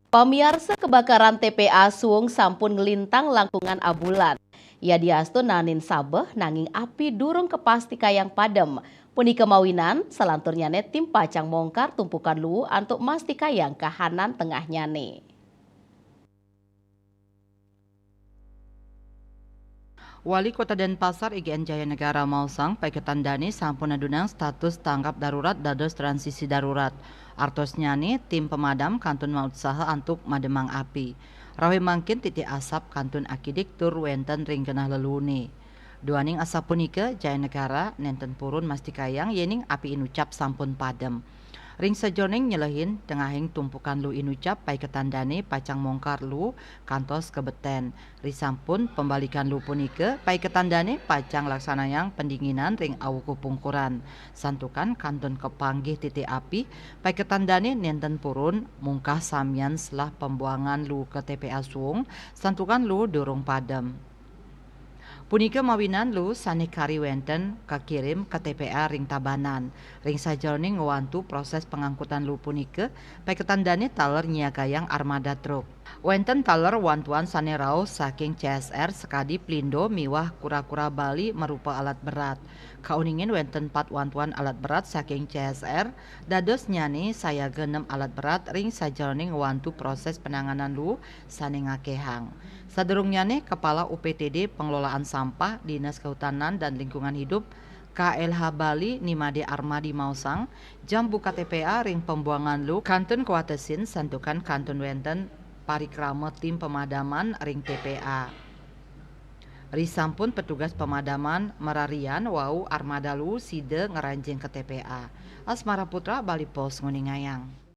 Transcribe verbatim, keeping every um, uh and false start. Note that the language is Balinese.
Pamiarsa, kebakaran T P A Suung sampun nglintang langkungan abulan. Yadiastu nanin sabeh nanging api durung kapastikayang padem. Punika mawinan, salanturnyane tim pacang mongkar tumpukan luu antuk mastikayang kahanan tengahnyane. Wali Kota Denpasar I G N Jaya Negara maosang, paiketan dane sampun adunang status tanggap darurat dados transisi darurat. Artosnyane, tim pemadam kantun mautsaha antuk mademang api. Rawe mangkin titik asap kantun akidik tur wenten ring genah leluune. Duaning asapunika, Jaya Negara nenten purun mastikayang yening api inucap sampun padem. Ring sajeroning nyelehin tengahing tumpukan luu inucap, paiketan dane pacang mongkar luu kantos kabeten. Risampun pembalikan luu punika, paiketan dane pacang laksanayang pendinginan ring awuku pungkuran. Santukan kantun kapanggih titik api, paiketan dane nenten purun mungkah samian selah pembuangan luu ka T P A Suung, santukan luu durung padem. Punika mawinan luu sane kari wenten kakirim ka T P A ring Tabanan. Ring sajeroning ngwantu proses pangangkutan luu punika, paiketan dane taler nyiagayang armada truk. Wenten taler wantuan sane rauh saking C S R sakadi plindo miwah kura-kura Bali marupa alat berat. Kauningin wenten pat wantuan alat berat saking C S R, dadosnyane sayaga nem alat berat ring sajeroning ngwantu proses penanganan luu sane ngakehang. Sadurungnyane, Kepala U P T D Pengelolaan Sampah, Dinas Kehutanan dan Lingkungan Hidup, K L H Bali, Nimade Armadi maosang, jam buka T P A ring pembuangan luu kantun kawatesin santukan kantun wenten parikrama tim pemadaman ring T P A. Risampun petugas pemadaman mararian wau armada luu sida ngranjing ka T P A. Asmara Putra, Bali Post, nguningayang.